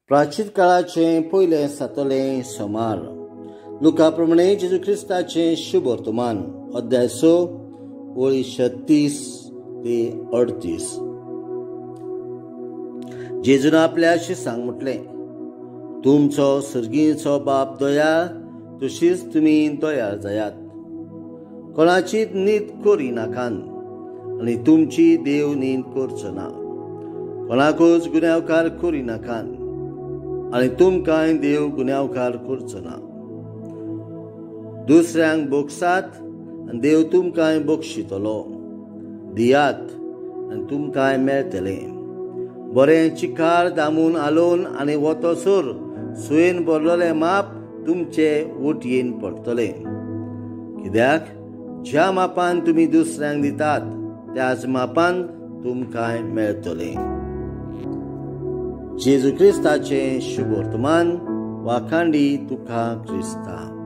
प्राचीन काळाचें पयलें सातलें सोमार. लुका प्रमाणे जेजू क्रिस्ताचें शुभ वर्तमान, अध्याय 6 ओळी 36 ते 38. जेजून आपल्या शिसांक म्हटलें, तुमचो सर्गीचो बाप दयाळ, तशीच तुमी दयाळ जायात. कोणाची नीत करिनाकात आनी तुमची देव नीत करचो ना. कोणाकूच गुन्यांवकार करिनाकात आनी तुमकांय देव गुन्यांवकार करचो ना. दुसऱ्यांक बोगसात आनी देव तुमकांय बक्षितलो. दियात आनी तुमकांय मेळटलें. बरें चिकार दामून आलोवन आनी वतसर सुयेन भरलेलें माप तुमचे ओटयेन पडटलें. कित्याक ज्या मापान तुमी दुसऱ्यांक दितात त्याच मापान तुमकांय मेळटलें. जेजू क्रिस्ताचें शुभ वर्तमान. वाखांडी तुका क्रिस्ता.